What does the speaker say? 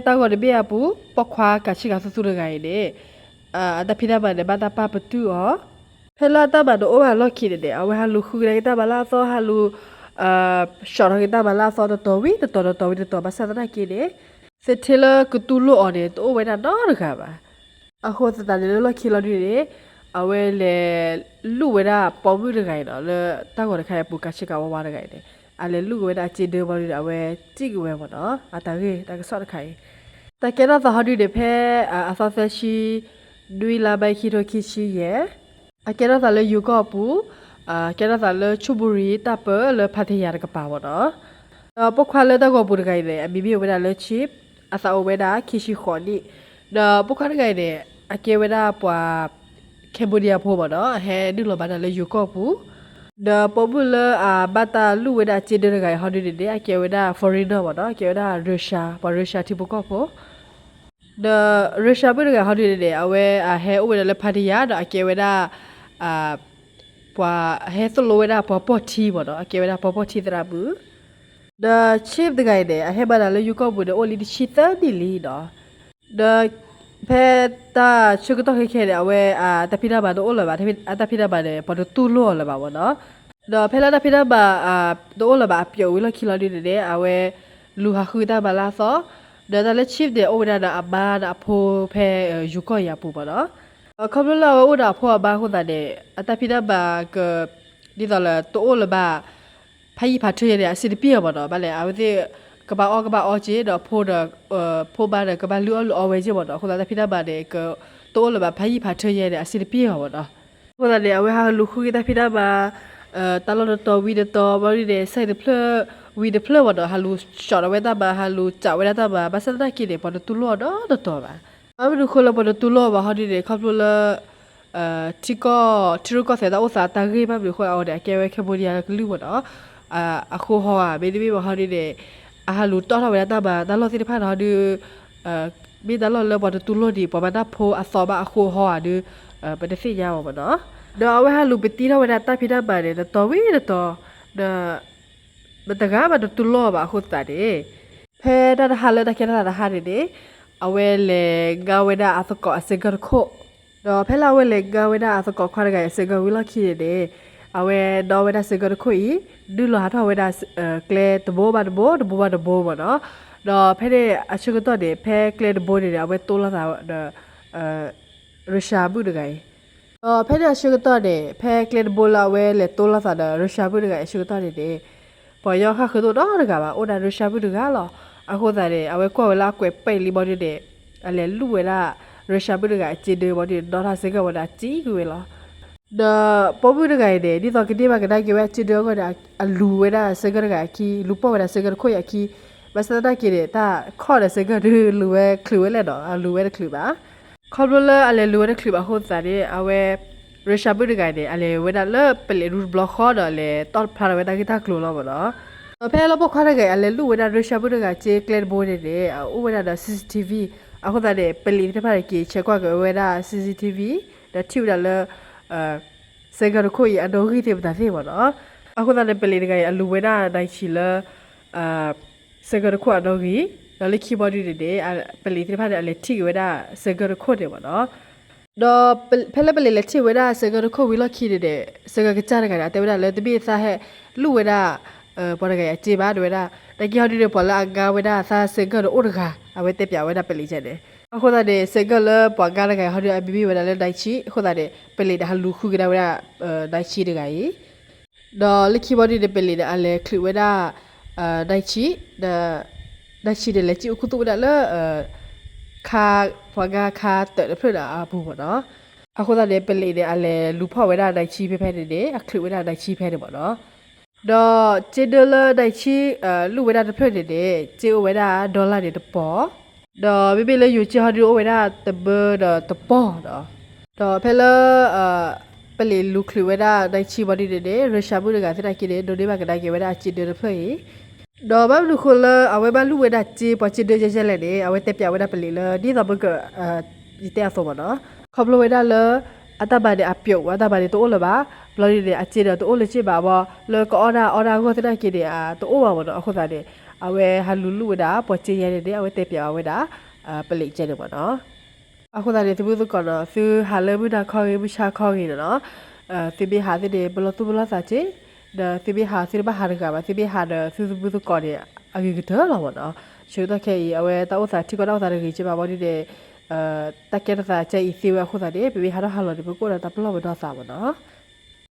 တၢ်ဂီၤတဘ့ၣ်အပူၤ ပိာ်ခွါကးဆ့ကၤသူသူတဂၤအံၤန့ၣ် အတၢ်ဖံးတၢ်မၤန့ၣ် ဘၣ်တၢ်ပာ်ပတုာ်အီၤ. ဖဲလၢအတၢ်မၤတအိၣ်ဘၣ်အလီၢ်ခံန့ၣ်န့ၣ် အဝဲဟးလူၤဃုကဒါက့ၤတၢ်မၤလၢအသီ ဟးလူၤ ဆှီထီၣ်က့ၤတၢ်မၤလၢအသီ တတီၤဝံၤတတီၤ တတီၤဝံၤတတီၤ ဘၣ်ဆၣ်သနာ်က့န့ၣ် သ့ၣ်ထ့လၢကတူၢ်လိာ်အီၤန့ၣ် တအိၣ်ဝဲဒၣ်နီတဂၤဘၣ်. အဃိသတးန့ၣ် လၢလီၢ်ခံလီၤဒုန့ၣ် အဝဲလဲၤလူၣ်ဝဲဒၣ်ပိာ်မုၣ်တဂၤအံၤနီၤ လၢတၢ်ဂီၤတခါအံၤအပူၤ ကးဆ့ကၤဝါဝါတဂၤအံၤန့ၣ် အလဲၤလူၣ်က့ၤဝဲဒၣ်အစ့ဒၢဘီဒုန့ၣ် အဝဲစံၣ်က့ၤဝဲမ့ၢ်နီၤ အတၢ်ဂ့ၢ်တၢ်ကစီၣ်တခါအံၤ တၢ်ကဲထီၣ်သးဟီဒုန့ၣ် ဖဲအသီသၢဆံ နွံလါဘၣ်ခံထိခံဆံယဲၢ် အကဲထီၣ်သးလၢယိၤကီၢ်အပူၤ ကဲထီၣ်သးလၢ ဆူဘူရံတၢ်ပၢလၢဖးထယၤတကပၤမ့ၢ်နီၤ. ဒီးပိာ်ခွါလၢတၢ်ဂီၤပူၤတဂၤအံၤန့ၣ် အမံၤမ့ၢ်ဝဲဒၣ်လၢ Chip အသးအိၣ်ဝဲဒၣ်ခံဆံဃိးနံၣ် ဒီးပိာ်ခွါတဂၤအံၤန့ၣ် အကဲဝဲဒၣ်ပှၤ Cambodia ဖိမ့ၢ်နီၤ အဟဲနုာ်လီၤဘၣ်တၢ်လၢယိၤကီၢ်ပူၤ ဒီးပိာ်မုၣ်လၢအဘၣ်တၢ်လူၣ်ဝဲဒၣ်စ့ဒၢတဂၤအံၤဟီဒုန့ၣ်န့ၣ် အကဲဝဲဒၣ် foreigner မ့ၢ်နီၤ အကဲဝဲဒၣ် Russia ပှၤ Russia ထံဖိကီၢ်ဖိ ဒီး Russia မုၣ်တဂၤဟီဒုန့ၣ်န့ၣ် အဝဲအဟဲအိၣ်ဝဲဒၣ်လၢဖးထယၤ ဒီးအကဲဝဲဒၣ် ပှၤဟဲသိၣ်လိဝဲဒၣ်ပှၤပီၢ်ထံမ့ၢ်နီၤ အကဲဝဲဒၣ်ပှၤပီၢ်ထံသရၣ်မုၣ် ဒီး Chip တဂၤအံၤန့ၣ် အဟဲဘၣ်တၢ်လၢယိၤကီၢ်ပူၤန့ၣ် အိၣ်လံတဆံသၢနံၣ်လံဒီး ဒီး ဖဲတၢ်ဆၢကတီၢ်ခဲခဲန့ၣ် အဝဲအတၢ်ဖံးတၢ်မၤတအိၣ်လၢၤဘၣ် အတၢ်ဖံးတၢ်မၤန့ၣ် ပှၤတတူၢ်လိာ်အီၤလၢၤဘၣ်မ့ၢ်နီၤ ဒီးဖဲလၢတၢ်ဖံးတၢ်မၤ တအိၣ်လၢၤဘၣ်အပျိာ်ဝံၤလီၢ်ခံလီၤဒုန့ၣ်န့ၣ် အဝဲ လူၤဟးဃုတၢ်မၤလၢအသီ ဒီးတၢ်လၢ Chip န့ၣ် အိၣ်ဝဲဒၣ်ဒီးအမါဒီးအဖိဖဲယိၤကီၢ်အံၤအပူၤမ့ၢ်နီၤ ခီဖျိလၢအဝဲအိၣ်ဒီးအဖိအမါအဃိသတးန့ၣ် အတၢ်ဖံးတၢ်မၤက ဒ်သိးလၢတအိၣ်လၢၤဘၣ် ဖးယံာ်ဖးထၢယဲန့ၣ် အဆင်တပြေအီၤမ့ၢ်နီၤ ဘၣ်လဲၣ် အဝဲသ့ၣ် ကဘၣ်အီၣ်ကဘၣ်အီက့ၤ ဒီးဖိဒီး ဖိမါဒီးကဘၣ်လုၢ်အီၣ်လုၢ်အီဝဲက့ၤမ့ၢ်နီၤ အဃိသတးတၢ်ဖံးတၢ်မၤန့ၣ် ကတအိၣ်လၢၤဘၣ်ဖးယံာ်ဖးထၢယဲန့ၣ် အဆင်တပြေအီၤမ့ၢ်နီၤ အဃိသတးန့ၣ် အဝဲဟးလူၤဃုက့ၤတၢ်ဖံးတၢ်မၤ တၢ်လီၢ်တတီၤဝံၤတတီၤ ဘျီဒုန့ၣ် ဆဲးတဖျၢၣ်ဝံၤတဖျၢၣ်မ့ၢ်နီၤ ဟးလူၤဆှီထီၣ်ဝဲတၢ်မၤ ဟးလူၤစးဝဲဒၣ်တၢ်မၤ ဘၣ်ဆၣ်သနာ်က့န့ၣ် ပှၤတတူၢ်လိာ်အီၤနီတတီၤဘၣ် ဘၣ်မနုၤဃိလၢပှၤတတူၢ်လိာ်အီၤဘၣ်ဟီဒုန့ၣ် ခီဖျိလၢ ထံကီၢ် ထံရူၢ်ကီၢ်သဲးတၢ်အိၣ်သးအတၢ်ဂ့ၢ် ဘၣ်မနုၤဃိအဝဲန့ၣ် အကဲဝဲ Cambodia ကလုာ်မ့ၢ်နီၤ အဃိဟီဧါ မ့တမ့ၢ်ဘၣ်ဟီဒုန့ၣ် အဟးလူၤတီၣ်ထီၣ်ဝဲဒၣ်တၢ်မၤတၢ်လီၢ်သ့ၣ်တဖၣ်န့ၣ်ဟီဒု မ့ၢ်တၢ်လီၢ်လၢပှၤတတူၢ်လိာ်ဒံး ပှၤမၤတၢ်ဖိအသီဘၣ်အဃိဟီဧါဒု ပတသ့ၣ်ညါဘၣ်မ့ၢ်နီၤ. ဒီးအဝဲဟးလူၤပတံထီၣ်ဝဲဒၣ်တၢ်ဖံးတၢ်မၤန့ၣ် တတီၤဝံၤတတီၤ ဒီး မတဂၤမးတတူၢ်လိာ်ဘၣ်အဃိသတးန့ၣ် ဖဲတၢ်တဟါလၢတၢ်ကဲထီၣ်သးတဟါန့ၣ်န့ၣ် အဝဲလဲၤငါဝဲဒၣ်အသကိးအစ့ကၢၢ်တခိၣ်, ဒီးဖဲလၢအဝဲလဲၤငါဝဲဒၣ်အသကိးခွါတဂၤအံၤအစ့ကၢၢ်ဝံၤလီၢ်ခံန့ၣ်န့ၣ် အဝဲဒီးဝဲဒၣ်စ့ကၢၢ်တခိၣ်အံၤ ဒုးလီၤဟးထီၣ်ဝဲဒၣ် ကျဲတဘိဘၣ်တဘိ တဘိဘၣ်တဘိမ့ၢ်နီၤ. ဒီးဖဲန့ၣ်အဆၢကတီၢ်န့ၣ် ဖဲကျဲတဘိန့ၣ်န့ၣ် အဝဲတိၢ်လိာ်သးဒီး ရၢၡါမုၣ်တဂၤအံၤ ဒီးဖဲန့ၣ်အဆၢကတီၢ်န့ၣ် ဖဲကျဲတဘိလၢအဝဲလဲၤတိၢ်လိာ်သးဒီးရၢၡါမုၣ်တဂၤအံၤအဆၢကတီၢ်န့ၣ်န့ၣ် ပှၤကညီဃၣ်ဃုာ်တအိၣ်နီတဂၤဘၣ် အိၣ်ဒၣ်ရၢၡါမုၣ်တဂၤလီၤ. အဃိသတးန့ၣ် အဝဲကွၢ်ဝဲလၢအကွဲးပဲာ်လံဘီဒုန့ၣ် အလဲၤလူၣ်ဝဲဒၣ် ရၢၡါမုၣ်တဂၤအစ့ဒၢဘီဒုန့ၣ် ဒီးထီၣ်စ့ကၢၢ်ဝဲဒီးအစံၣ်ကွံာ်ဝဲလီၤ. ဒီးပိာ်မုၣ်တဂၤအံၤန့ၣ် ဒ်သိးကန့ၢ်ဘၣ်ကဒါက့ၤဝဲအစ့ဒၢအဂီၢ်န့ၣ် အလူၤဝဲဒၣ်စ့ကၢၢ်တဂၤအခံ လူၤပိာ်ဝဲဒၣ်စ့ကၢၢ်တခိၣ်အံၤအခံ ဘၣ်ဆၣ်သနာ်က့န့ၣ် တၢ်ခီၣ်ဒီးစ့ကၢၢ်ဒုးလူၤဝဲချုးဝဲလဲၣ်နီၤ အလူၤဝဲတချုးဘၣ်. ခီဖျိလၢအလဲၤလူၤဝဲတချုးဘၣ်အဃိသတးန့ၣ် အဝဲ ရၢၡါမုၣ်တဂၤန့ၣ် အလဲၤဝဲဒၣ်လၢပလံးဒူတဘျီဃီဒီးလဲၤတီၣ်ဖျါထီၣ်ဝဲတၢ်ဂ့ၢ်တၢ်ကျိၤလီၤမ့ၢ်နီၤ. ဒီးဖဲလၢပိာ်ခွါတဂၤအံၤ အလဲၤလူၣ်ဝဲဒၣ်ရၢၡါမုၣ်တဂၤစ့ကျဲတဘိန့ၣ်န့ၣ် အအိၣ်ဝဲဒၣ်ဒီး CCTV အဃိသတးန့ၣ် ပလံးသ့ၣ်တဖၣ်န့ၣ် က့ၤဆဲးကွၢ်က့ၤဝဲဒၣ် CCTV ဒီးထံၣ်ဝဲဒၣ်လၢ စ့ကၢၢ်တခိၣ်အံၤအနီၣ်ဂံၢ်သ့ၣ်မတၤသ့ၣ်မ့ၢ်နီၤ. အဃိသတးန့ၣ် ပလံးတဂၤအံၤ အလူၤဝဲဒၣ်နံၣ်ဆံလၢ စ့ကၢၢ်တခိၣ်အနီၣ်ဂံၢ် ဒီးလၢခံဘီဒုန့ၣ်န့ၣ် ပလံးသ့ၣ်တဖၣ်န့ၣ် အလဲၤထံၣ်က့ၤဝဲဒၣ်စ့ကၢၢ်တခိၣ်န့ၣ်မ့ၢ်နီၤ. ဒီးဖဲလၢပလံးလဲၤထံၣ်ဝဲဒၣ်စ့ကၢၢ်တခိၣ်ဝံၤလီၢ်ခံန့ၣ်န့ၣ် စ့ကၢၢ်ကစၢ်တဂၤန့ၣ် အတဲဝဲဒၣ်လၢတမ့ၢ်သးဟဲလူၣ်ဝဲဒၣ် ပှၤတဂၤအံၤအစ့ဘၣ် တဲဝဲဒၣ် နာ်က့ဟီဒုန့ၣ် ပှၤလၢအငါဝဲဒၣ်သးစ့ကၢၢ်န့ၣ်အိၣ်တဂၤ အဝဲတဲပၠးဝဲဒၣ်ပလံးန့ၣ်. အဃိသတးန့ၣ် စ့ကၢၢ်လၢပှၤငါတဂၤအံၤဟီဒု အမံၤမ့ၢ်ဝဲဒၣ်လၢနံၣ်ဆံ အဃိသတးန့ၣ် ပလံးန့ၣ် ဟးလူၤဃုကဒါဝဲဒၣ် နံၣ်ဆံတဂၤအံၤ ဒီးလၢခံဘီဒုန့ၣ် ပလံးန့ၣ် အလဲၤချုးဝဲဒၣ် နံၣ်ဆံ ဒီး နံၣ်ဆံန့ၣ် လဲၤစံၣ်အိၣ်ခူသူၣ်ဝဲဒၣ်လၢ ခါ ပှၤငါခါတၢၣ်တဖျၢၣ်န့ၣ်အပူၤမ့ၢ်နီၤ. အဃိသတးန့ၣ် ပလံးန့ၣ် အလဲၤလူၤဖီၣ်ဝဲဒၣ်နံၣ်ဆံဖဲဖဲန့ၣ်န့ၣ် အချုးဝဲဒၣ်နံၣ်ဆံဖဲန့ၣ်မ့ၢ်နီၤ. ဒီးစ့ဒၢလၢနံၣ်ဆံ လူၣ်ဝဲဒၣ်တဖျၢၣ်န့ၣ်န့ၣ် စ့အိၣ်ဝဲဒၣ် dollar န့ၣ်တပီၤ ဒီးမ့မ့ၢ်လၢယိၤစ့ဟီဒု အိၣ်ဝဲဒၣ်တဘၢဒီးတပီၤဒီး ဒီးဖဲလၢ ပလံးလူၤချုးဝဲဒၣ်နံၣ်ဆံဘီဒုန့ၣ်န့ၣ် ရၢၡါမုၣ်တဂၤသ့ၣ်တဖၣ်န့ၣ် ဒိးန့ၢ်ဘၣ်ကဒါက့ၤဝဲဒၣ်အစ့ဒၢတဖျၢၣ်အံၤ ဒီးဘၣ်မနုၤဃိလၢအဝဲဘၣ်လူၣ်ဝဲဒၣ်စ့ ပှၤစ့ဒၢယဲၢ်ယဲၢ်လဲၣ်န့ၣ် အဝဲတဲပၠးဝဲဒၣ်ပလံးလၢ ဒ်သိးပက ယတဲအသိးမ့ၢ်နီၤ ခီဖျိဝဲဒၣ်လၢ အတၢ်မၤန့ၣ်အပျိာ် အတၢ်မၤန့ၣ်တအိၣ်လၢၤဘၣ် ဘျီဒုန့ၣ် အစ့ဒီးတအိၣ်လၢၤစ့ဘၣ်ဘၣ် လၢကအီၣ်ဒၣ်အီဒၣ်အဂီၢ်သ့ၣ်တဖၣ်က့ၤန့ၣ် တအိၣ်ဘၣ်မ့ၢ်နီၤ အဃိသတးန့ၣ် အဝဲဟးလူၤလူၤဝဲဒၣ် ပှၤစ့ယဲန့ၣ်န့ၣ် အဝဲတဲပၠးဘၣ်ဝဲဒၣ် ပလံးကဲန့ၣ်မ့ၢ်နီၤ. အဃိသတးန့ၣ် သုမုၣ်သကိးနီၤ သုဟးလၢမုၢ်နၤခီဂ့ၤ မုၢ်ဆါခီဂ့ၤန့ၣ်နီၤ, သုမ့ၢ်ဟးသ့ၣ်န့ၣ် ပလီၢ်သူၣ်ပလီၢ်သးက့, ဒီးသုမ့ၢ်ဟး သုတဘၣ်ဟးတဂၤဘၣ်, သုမ့ၢ်ဟးဒီးသုမုၣ်သကိးန့ၣ် အဂ့ၤကတၢၢ်လီၤမ့ၢ်နီၤ. ဆၢကတီၢ်ခဲအံၤ အဝဲတၢ်အိၣ်သးထံကီၢ်တၢ်အိၣ်သးတဂ့ၤကဲဘၣ်ဘၣ်ဒ်န့ၣ် တၢ်ကဲထီၣ်သးကဲအံၤသ့ဝဲအဃိသတးန့ၣ် ပမ့ၢ်ဟးထီၣ်ဟးလီၤန့ၣ် ပကအိၣ်ဒီးတၢ်ပလီၢ်ပဒီသးမ့ၢ်နီၤ.